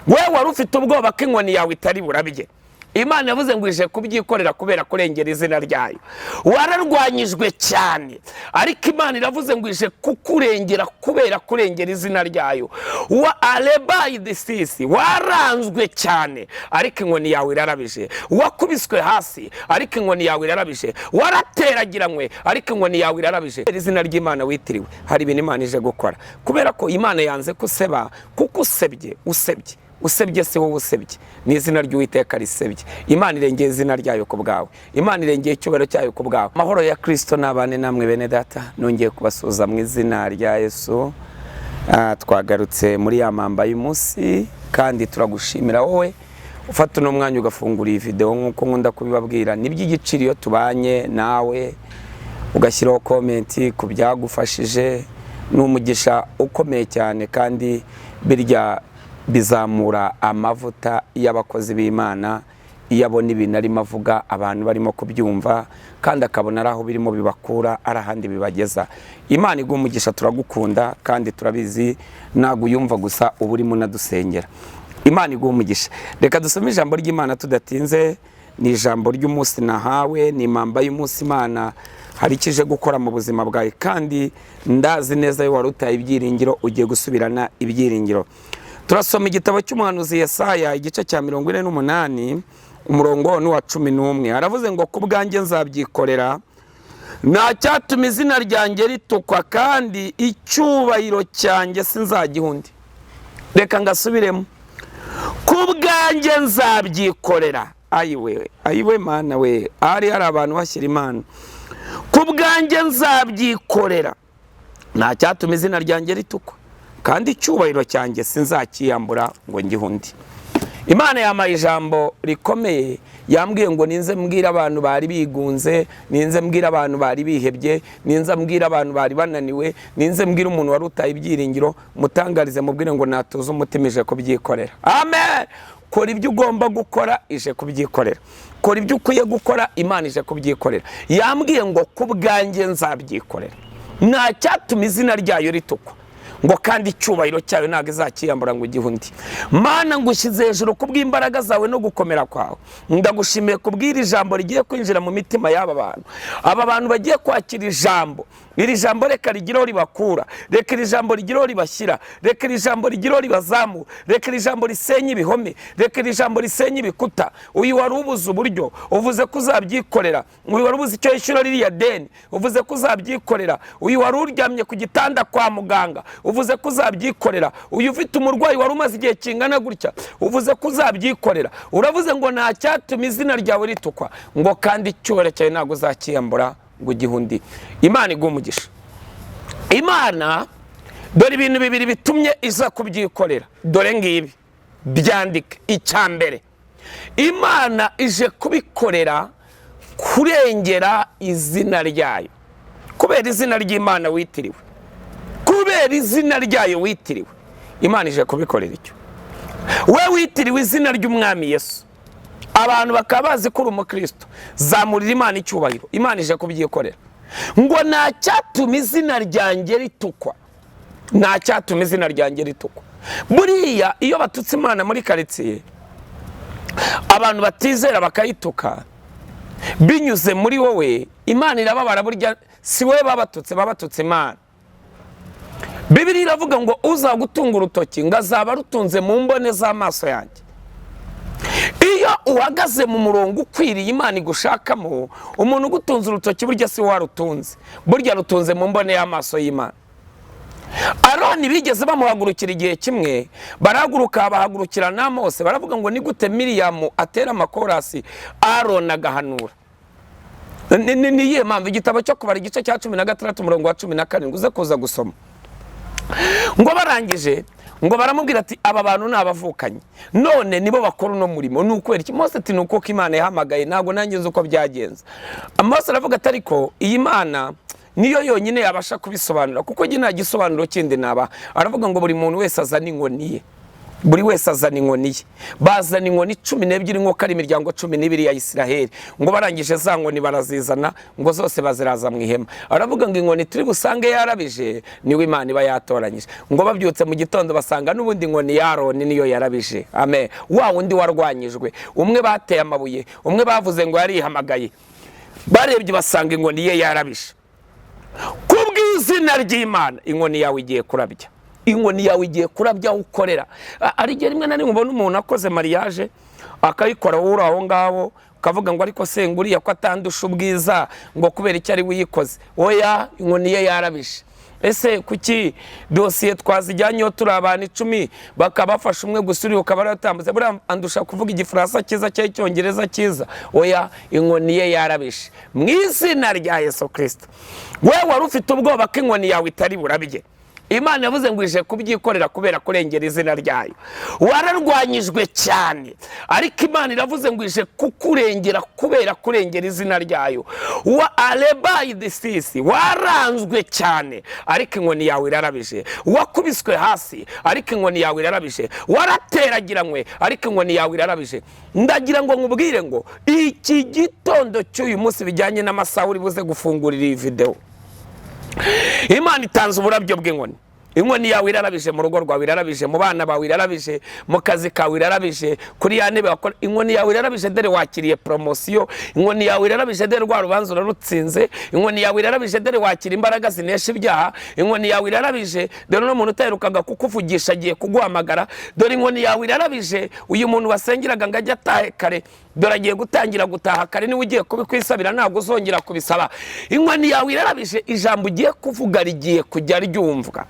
We wari ufite ubwoba ko inkoni yawe itari burabye, Imana yavuze ngo ije kubyikorera kubera kurengera izina ryayo. Wararwanyijwe cyane, ariko Imana iravuze ngo ije kukurengera kubera kurengera izina ryayo. Wa arebayidisisi, waranzwe cyane, ariko inkoni yawe irarabije. Wakubiswe hasi, ariko inkoni yawe irarabije. Warateragiranywe, ariko inkoni yawe irarabije. Izina ry'Imana witiriwe, hari ibintu Imana ije gukora, kubera ko Imana yanze kuseba, kuko usebye, usebye, usebye si wowe usebye, ni izina ry'Uwiteka risebye. Imana irengeye izina ryayo ku bwawe, Imana irengeye icyubahiro cyayo ku bwawe. Amahoro ya Kirisito n'abane namwe, bene data. Nongeye kubasuhuza mu izina rya Yesu. Twagarutse muri ya mamba y'umunsi, kandi turagushimira wowe ufata uno mwanya ugafungura iyi videwo. Nk'uko nkunda kubibabwira, ni iby'igiciro iyo tubanye nawe, ugashyiraho comment ku byagufashije. Ni umugisha ukomeye cyane, kandi birya bizamura amavuta y'abakozi b'Imana iyo abona ibintu arimo avuga abantu barimo kubyumva, kandi akabona ari aho birimo bibakura, ari ahandi bibageza. Imana iguha umugisha, turagukunda kandi turabizi, ntabwo uyumva gusa, uba urimo unadusengera. Imana iguha umugisha. Reka dusome ijambo ry'Imana tudatinze. Ni ijambo ry'umunsi nahawe, ni impamba y'umunsi. Imana hari icyo ije gukora mu buzima bwawe, kandi ndazi neza iyo wari utaye ibyiringiro, ugiye gusubirana ibyiringiro. Turasoma igitabo cy'umuhanuzi Yesaya, igice cya 48, umurongo ni uwa 11. Aravuze ngo: "Ku bwanjye nzabyikorera, nta cyatuma izina ryanjye ritukwa, kandi icyubahiro cyanjye sinzagiha undi." Reka ngasubiremo: "Ku bwanjye nzabyikorera." Ayiwe, ayiwe, Mana we, ahari hari abantu bashyira Imana. "Ku bwanjye nzabyikorera, nta cyatuma izina ryanjye ritukwa, kandi icyubahiro cyanjye sinzakiyambura ngo ngihe undi." Imana yampaye ijambo rikomeye, yambwiye ngo ninze mbwira abantu bari bigunze, ninze mbwira abantu bari bihebye, ninze mbwira abantu bari bananiwe, ninze mbwira umuntu wari utaye ibyiringiro, mutangarize, mubwire ngo natuze umutima, ije kubyikorera. Amen. Kora ibyo ugomba gukora, ije kubyikorera. Kora ibyo ukwiye gukora, Imana ije kubyikorera. Yambwiye ngo: "Ku bwanjye nzabyikorera, nta cyatuma izina ryayo ritukwa," ngo kandi icyubahiro cyayo ntabwo izakiyambura ngo ugihe undi. Mana, ngushyize hejuru kubw'imbaraga zawe no gukomera kwawe. Ndagushimiye kubw'iri jambo rigiye kwinjira mu mitima y'aba bantu. Aba bantu bagiye kwakira ijambo, iri jambo reka rigireho ribakura, reka iri jambo rigireho ribashyira, reka iri jambo rigireho ribazamura, reka iri jambo risenye ibihome, reka iri jambo risenye ibikuta. Uyu wari ubuze uburyo, uvuze ko uzabyikorera. Uyu wari ubuze icyo yishyura ririya deni, uvuze ko uzabyikorera. Uyu wari uryamye ku gitanda kwa muganga, uvuze ko uzabyikorera. Uyu ufite umurwayi wari umaze igihe kingana gutya, uvuze ko uzabyikorera. Uravuze ngo nta cyatuma izina ryawe ritukwa, ngo kandi icyubahiro cyawe ntabwo uzakiyambura ngo ugihe undi. Imana iguhe umugisha. Imana, dore ibintu bibiri bitumye iza kubyikorera, dore ngibi, byandike. Icya mbere, Imana ije kubikorera kurengera izina ryayo, kubera izina ry'Imana witiriwe, kubera izina ryayo witiriwe. Imana ije kubikorera icyo. We witiriwe izina ry'Umwami Yesu, abantu bakaba bazi ko uri umukristo, zamurira Imana icyubahiro. Imana ije kubyikorera, ngo nta cyatuma izina ryanjye ritukwa, nta cyatuma izina ryanjye ritukwa. Buriya iyo batutse Imana muri karitsiye, abantu batizera bakayituka binyuze muri wowe, Imana irababara. Burya si wowe babatutse, babatutse Imana. Bibiliya iravuga ngo uzagutunga urutoki ngo azaba arutunze mu mbone z'amaso yanjye. Iyo uhagaze mu murongo ukwiriye Imana igushakamo, umuntu ugutunze urutoki burya si wowe warutunze, burya rutunze mu mbone y'amaso y'Imana. Aroni bigeze bamuhagurukira igihe kimwe, barahaguruka bahagurukira na Mose, baravuga ngo: "Ni gute Miriyamu atera amakorasi, Aroni agahanura? Ni iyihe mpamvu?" Igitabo cyo Kubara, igice cya 16, umurongo wa 17, uze kuza gusoma. Ngo barangije ngo baramubwira ati: "Aba bantu ni abavukanyi, none nibo bakora uno murimo, ni ukubera iki?" Mose ati: "Ni uko Imana yahamagaye, ntabwo nanjye nzi uko byagenze." Mose aravuga ati: "Ariko iyi Mana niyo yonyine yabasha kubisobanura, kuko njye nta gisobanuro kindi naba." Aravuga ngo buri muntu wese azana inkoni ye. Buri wese azana inkoni ye. Bazana inkoni 12, nk'uko ari imiryango 12 ya Isiraheli. Ngo barangije za nkoni barazizana, ngo zose baziraza mu ihema. Aravuga ngo inkoni turi busange yarabije niwe Imana iba yatoranyije. Ngo babyutse mu gitondo basanga n'ubundi inkoni ya Aroni niyo yarabije. Amen. Wa wundi warwanyijwe, umwe bateye amabuye, umwe bavuze ngo yarihamagaye, barebye basanga inkoni ye yarabije. Kubw'izina ry'Imana, inkoni yawe igiye kurabya. Inkoni yawe igiye kurabya aho ukorera. Hari igihe rimwe na rimwe ubona umuntu akoze mariage akayikora, wowe uri aho ngaho ukavuga ngo ariko se nguriya ko atandusha ubwiza, ngo kubera icyo ari wiyikoze? Oya, inkoni ye yarabije. Ese kuki dosiye twazijyanyeho turi abantu 10, bakaba bafashe umwe gusa, uriya ukaba yaratambutse? Buriya andusha kuvuga Igifaransa cyiza cyangwa Icyongereza cyiza? Oya, inkoni ye yarabishe. Mu izina rya Yesu Kirisito, wowe wari ufite ubwoba ko inkoni yawe itari burabye, Imana yavuze ngo ije kubyikorera kubera kurengera izina ryayo. Wararwanyijwe cyane, ariko Imana iravuze ngo ije kukurengera kubera kurengera izina ryayo. Wa arebayi disisi, waranzwe cyane, ariko inkoni yawe irarabije. Wakubiswe hasi, ariko inkoni yawe irarabije. Warateragiranywe, ariko inkoni yawe irarabije. Ndagira ngo nkubwire ngo iki gitondo cy'uyu munsi, bijyanye n'amasaha uri buze gufungurira iyi videwo, Imana itanze uburabyo bw'inkoni. Inkoni yawe irarabije mu rugo rwawe, irarabije mu bana bawe, irarabije mu kazi kawe, irarabije kuri ya ntebe wakora. Inkoni yawe irarabije, dore wakiriye promotion. Inkoni yawe irarabije, dore rwa rubanza urarutsinze. Inkoni yawe irarabije, dore wakira imbaraga zinesha ibyaha. Inkoni yawe irarabije, dore n'umuntu utaherukaga kukuvugisha agiye kuguhamagara. Dore inkoni yawe irarabije, uyu muntu wasengeraga ngo ajye atahe kare, dore agiye gutangira gutaha kare, niwe ugiye kubikwisabira, ntabwo uzongera kubisaba. Inkoni yawe irarabije, ijambo ugiye kuvuga rigiye kujya ryumvwa.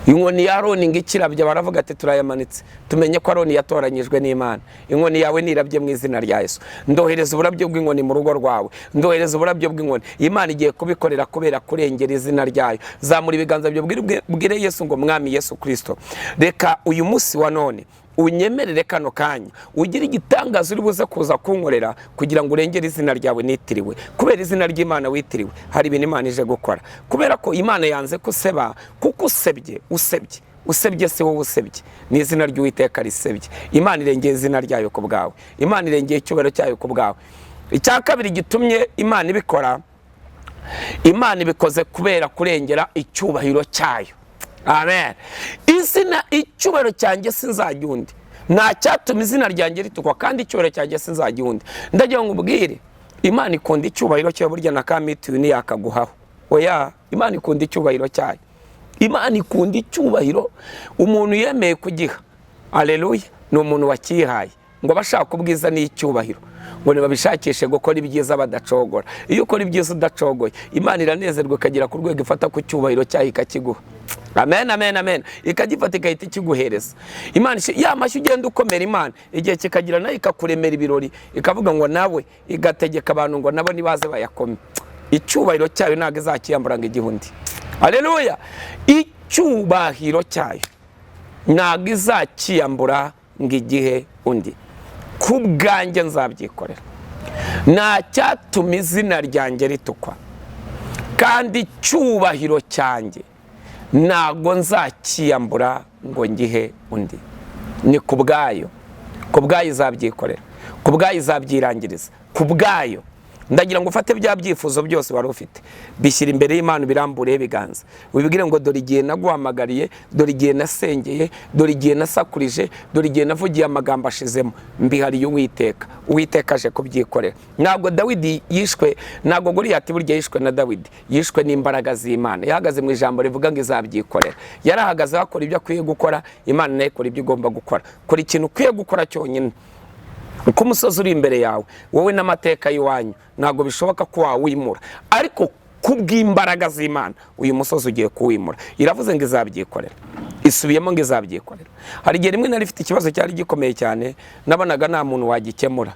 Inkoni ya Aroni ngo ikirabye, baravuga ati turayamanitse, tumenye ko Aroni yatoranyijwe n'Imana. Inkoni yawe nirabye mu izina rya Yesu. Ndohereza uburabyo bw'inkoni mu rugo rwawe, ndohereza uburabyo bw'inkoni. Imana igiye kubikorera kubera kurengera izina ryayo. Zamura ibiganza byawe, ubwire Yesu ngo Mwami Yesu Kirisito, reka uyu munsi wa none unyemerere kano kanya ugire igitangaza uri buze kuza kunkorera kugira ngo urengere izina ryawe nitiriwe. Kubera izina ry'Imana witiriwe, hari ibintu Imana ije gukora, kubera ko Imana yanze kuseba, kuko usebye, usebye, usebye si wowe usebye, ni izina ry'Uwiteka risebye. Imana irengeye izina ryayo ku bwawe, Imana irengeye icyubahiro cyayo ku bwawe. Icya kabiri gitumye Imana ibikora, Imana ibikoze kubera kurengera icyubahiro cyayo. Amen. Izina icyubahiro cyanjye sinzajya undi, nta cyatuma izina ryanjye ritukwa, kandi icyubahiro cyanjye sinzajya undi. Ndagira ngo ubwire, Imana ikunda icyubahiro cyayo. Burya na ka mituyu ntiyakaguhaho. Oya, Imana ikunda icyubahiro cyayo. Imana ikunda icyubahiro umuntu yemeye kugiha. Aleluya. Ni umuntu wakihaye. Ngo abashaka ubwiza n'icyubahiro ngo ntibabishakishe gukora ibyiza badacogora. Iyo ukora ibyiza udacogoye, Imana iranezerwa, ikagera ku rwego ifata ku cyubahiro cyayo ikakiguha. Amen, amen, amen. Ikagifata igahita ikiguhereza. Imana ya mashyi ugenda ukomera Imana, igihe kikagira nayo ikakuremera ibirori, ikavuga ngo nawe, igategeka abantu ngo nabo nibaze bayakome. Icyubahiro cyayo ntabwo izakiyambura ngo igihe undi. Aleluya. Icyubahiro cyayo ntabwo izakiyambura ngo igihe undi. Ku bwanjye nzabyikorera, nta cyatuma izina ryanjye ritukwa, kandi icyubahiro cyanjye ntabwo nzakiyambura ngo ngihe undi. Ni ku bwayo, ku bwayo izabyikorera, ku bwayo izabyirangiriza, ku bwayo. Ndagira ngo ufate bya byifuzo byose wari ufite, bishyira imbere y'Imana, ubirambureho ibiganza, wibwire ngo dore igihe naguhamagariye, dore igihe nasengeye, dore igihe nasakurije, dore igihe navugiye amagambo ashizemo, mbihariye Uwiteka. Uwiteka aje kubyikorera. Ntabwo Dawidi yishwe, ntabwo Goliyati burya yishwe na Dawidi, yishwe n'imbaraga z'Imana. Yahagaze mu ijambo rivuga ngo izabyikorera. Yarahagaze akora ibyo akwiye gukora, Imana nayo ikora ibyo igomba gukora. Kora ikintu ukwiye gukora cyonyine. Uko umusozi uri imbere yawe, wowe n'amateka y'iwanyu, ntabwo bishoboka ko wawimura, ariko kubw'imbaraga z'Imana uyu musozi ugiye kuwimura. Iravuze ngo izabyikorera, isubiyemo ngo izabyikorera. Hari igihe rimwe nari mfite ikibazo cyari gikomeye cyane, nabonaga nta muntu wagikemura,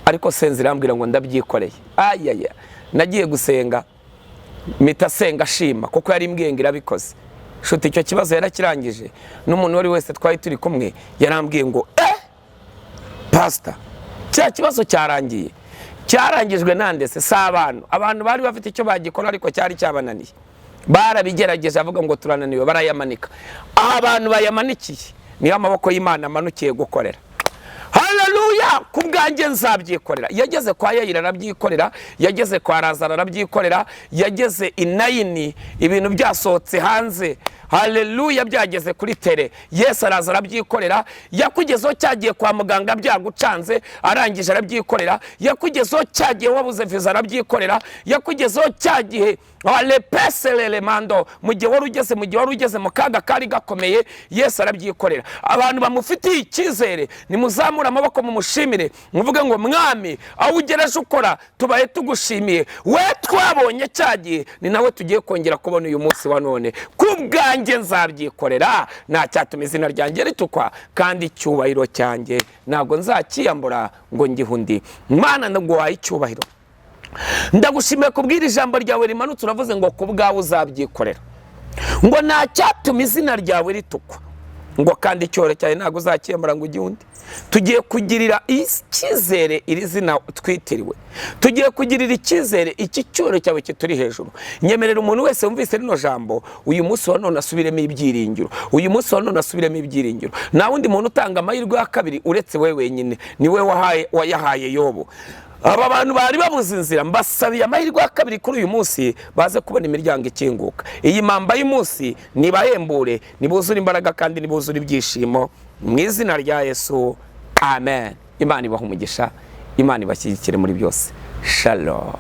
ariko senze irambwira ngo ndabyikoreye. Ayaya, nagiye gusenga mpita senga ashima, kuko yari imbwiye ngo irabikoze. Nshuti, icyo kibazo yarakirangije. N'umuntu uwo ari wese twari turi kumwe yarambwiye ngo pasita, cya kibazo cyarangiye, cyarangijwe nandese si abantu. Abantu bari bafite icyo bagikora ariko cyari cyabananiye, barabigerageje avuga ngo turananiwe, barayamanika. Aho abantu bayamanikiye Niyo amaboko y'Imana amanukiye gukorera. Haleluya! Ku bwanjye nzabyikorera. Yageze kwa Yayira arabyikorera, yageze kwa Razaro arabyikorera, yageze i Nayini ibintu byasohotse hanze, haleluya, byageze kuri tere, Yesu araza arabyikorera. Yakugezeho cyagiye kwa muganga byagucanze, arangije arabyikorera. Yakugezeho cyagiye wabuze viza, arabyikorera. Yakugezeho cyagihe mando mu gihe wari ugeze mu kaga kari gakomeye, Yesu arabyikorera. Abantu bamufitiye icyizere, nimuzamure amaboko mumushimire, muvuge ngo: "Mwami, aho ugereje ukora tubaye tugushimiye." We twabonye cyagihe ni nawe tugiye kongera kubona uyu munsi wa none. Ku bwanjye nzabyikorera, nta cyatuma izina ryanjye ritukwa, kandi icyubahiro cyanjye ntabwo nzakiyambura ngo ngihe undi. Mwana, ndaguhaye icyubahiro, ndagushimiye kubwira ijambo ryawe rimanutse. Uravuze ngo ku bwawe uzabyikorera, ngo nta cyatuma izina ryawe ritukwa, ngo kandi icyoro cyawe ntabwo uzakiyambura ngo ujye undi. Tugiye kugirira icyizere iri zina twitiriwe, tugiye kugirira icyizere iki cyoro cyawe kituri hejuru. Nyemerera umuntu wese wumvise rino jambo uyu munsi wa none asubiremo ibyiringiro, uyu munsi wa none asubiremo ibyiringiro. Nta wundi muntu utanga amahirwe ya kabiri uretse we wenyine, ni we wayahaye Yobu. Aba bantu bari babuze inzira, mbasabiye amahirwe ya kabiri kuri uyu munsi, baze kubona imiryango ikinguka. Iyi mpamba y'umunsi nibahembure, nibuzure imbaraga kandi nibuzure ibyishimo mu izina rya Yesu, amen. Imana ibaha umugisha, Imana ibashyigikire muri byose. Shalom.